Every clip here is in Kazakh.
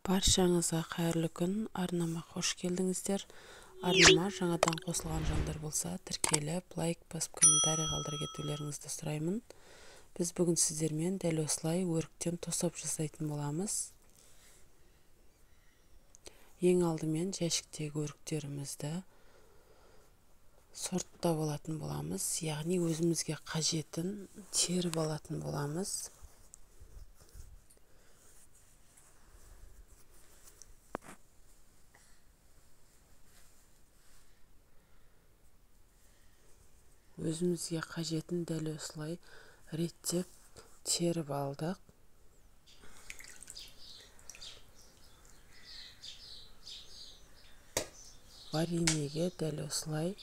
Баршаңызға қайырлы күн, арнама қош келдіңіздер. Арнама жаңадан қосылған жандар болса, тіркеліп, лайк басып, комментарий қалдыра кетулеріңізді сұраймын. Біз бүгін сіздермен дәл осылай өріктен тосап жасайтын боламыз. Ең алдымен жәшіктегі өріктерімізді сорттап алатын боламыз, яғни өзімізге қажетін теріп алатын боламыз. Өзімізге қажетін дәл осылай реттеп теріп алдық. Вареньеге дәл осылай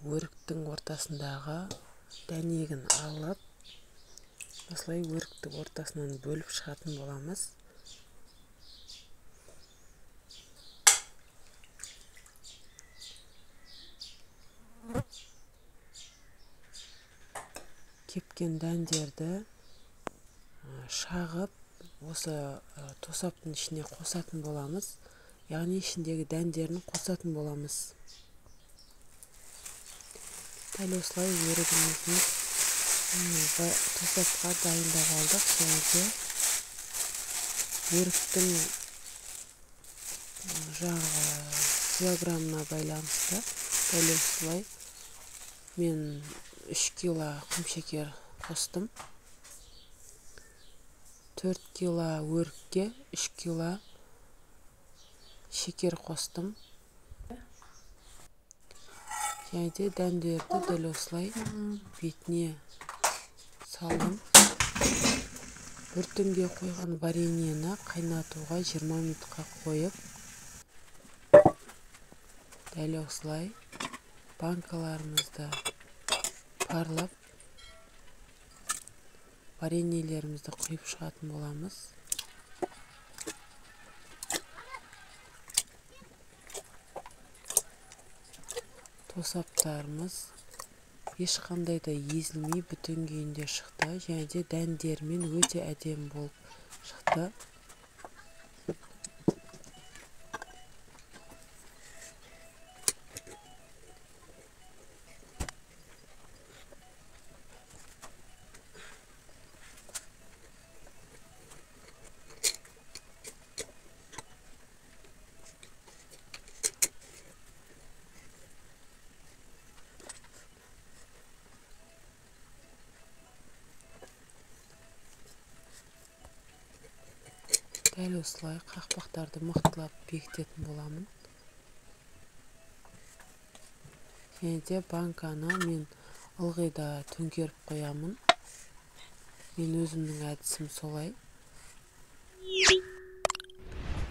өріктің ортасындағы дәнегін алып, осылай өрікті ортасынан бөліп шығатын боламыз. Кепкен дәндерді шағып, осы тосаптың ішіне қосатын боламыз, яғни ішіндегі дәндерін қосатын боламыз. Дәл осылай өрігімізді тосапқа дайындап алдық. Және де өріктің жаңағы килограммына байланысты дәл осылай мен 3 кило құмшекер қостым. 4 кило өрікке 3 кило шекер қостым. Және де дәндерді дәл осылай бетіне салдым. Бір түнге қойған вареньені қайнатуға 20 минутқа қойып, дәл осылай банкаларымызды парлап, вареньелерімізді құйып шығатын боламыз. Тосаптарымыз ешқандай да езілмей бүтін күйінде шықты, және де дәндерімен өте әдемі болып шықты. Дәл осылай қақпақтарды мықтылап бекітетін боламын. Және де банканы мен ылғи да төңкеріп қоямын. Мен өзімнің әдісім солай.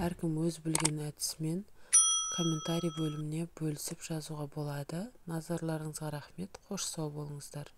Әркім өз білген әдісімен комментарий бөліміне бөлісіп жазуға болады. Назарларыңызға рахмет. Қош сау болыңыздар.